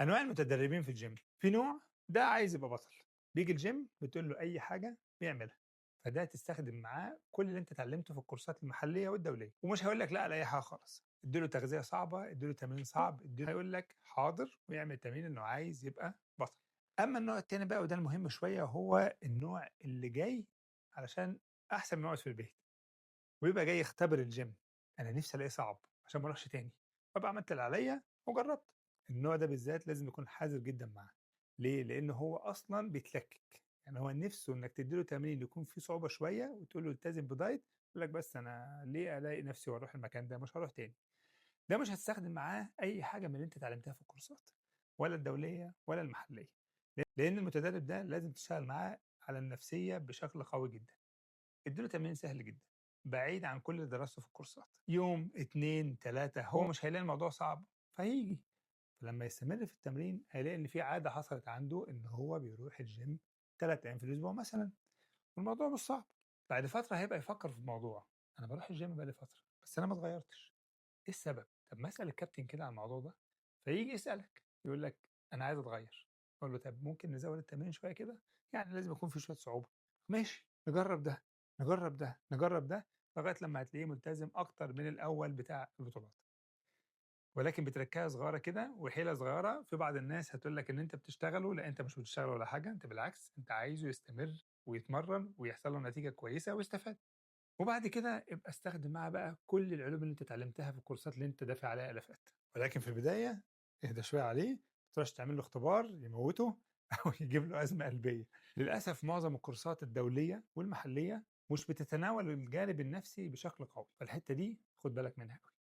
انواع المتدربين في الجيم، في نوع ده عايز يبقى بطل، بيجي الجيم بتقول له اي حاجة بيعملها، فده تستخدم معاه كل اللي انت اتعلمته في الكورسات المحلية والدوليه، ومش هيقول لك لا على اي حاجة خالص. اديله تغذية صعبه، اديله تمرين صعب، اديله، هيقول لك حاضر ويعمل التمرين انه عايز يبقى بطل. اما النوع التاني بقى، وده المهم شويه، هو النوع اللي جاي علشان احسن ما يقعد في البيت، ويبقى جاي يختبر الجيم، انا نفسي الاقيه صعب عشان ما اروحش تاني، فبقى عملت اللي عليا وجربت. النوع ده بالذات لازم يكون حذر جدا معاه. ليه؟ لان هو اصلا بيتلكك، يعني هو نفسه انك تديله تمرين يكون فيه صعوبة شوية وتقول له التزم بدايت، يقول لك بس انا ليه الاقي نفسي واروح المكان ده، مش هروح تاني. ده مش هتستخدم معاه اي حاجة من اللي انت اتعلمتها في الكورسات، ولا الدولية ولا المحليه، لان المتدرب ده لازم تشتغل معاه على النفسية بشكل قوي جدا. اديله تمرين سهل جدا بعيد عن كل اللي درسته في الكورسات، يوم 2 3 هو مش هيلاقي الموضوع صعب فهيجي. فلما يستمر في التمرين هيلاقي ان في عادة حصلت عنده ان هو بيروح الجيم 3 ايام في الاسبوع مثلا، والموضوع مش صعب. بعد فترة هيبقى يفكر في الموضوع، انا بروح الجيم بقالي فترة بس انا ما اتغيرتش، ايه السبب؟ طب ما اسال الكابتن كده على الموضوع ده. فيجي يسالك يقول لك انا عايز اتغير، اقول له طب ممكن نزود التمرين شوية كده، يعني لازم يكون في شوية صعوبة، ماشي نجرب ده نجرب ده نجرب ده، لغاية لما هتلاقيه ملتزم اكتر من الاول بتاع البطولات. ولكن بتركايه صغيرة كده وحيله صغيرة، في بعض الناس هتقول لك ان انت بتشتغله، لا انت مش بتشتغله ولا حاجة، انت بالعكس انت عايزه يستمر ويتمرن ويحصل له نتيجة كويسة ويستفاد. وبعد كده ابقى استخدم معاه بقى كل العلوم اللي انت اتعلمتها في الكورسات اللي انت دافع عليها الافات. ولكن في البداية اهدى شوية عليه، ما تروحش تعمل له اختبار يموته او يجيب له ازمة قلبية. للاسف معظم الكورسات الدولية والمحليه مش بتتناول الجانب النفسي بشكل قوي، فالحته دي خد بالك منها قوي.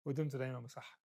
ودمت دايما بصحة.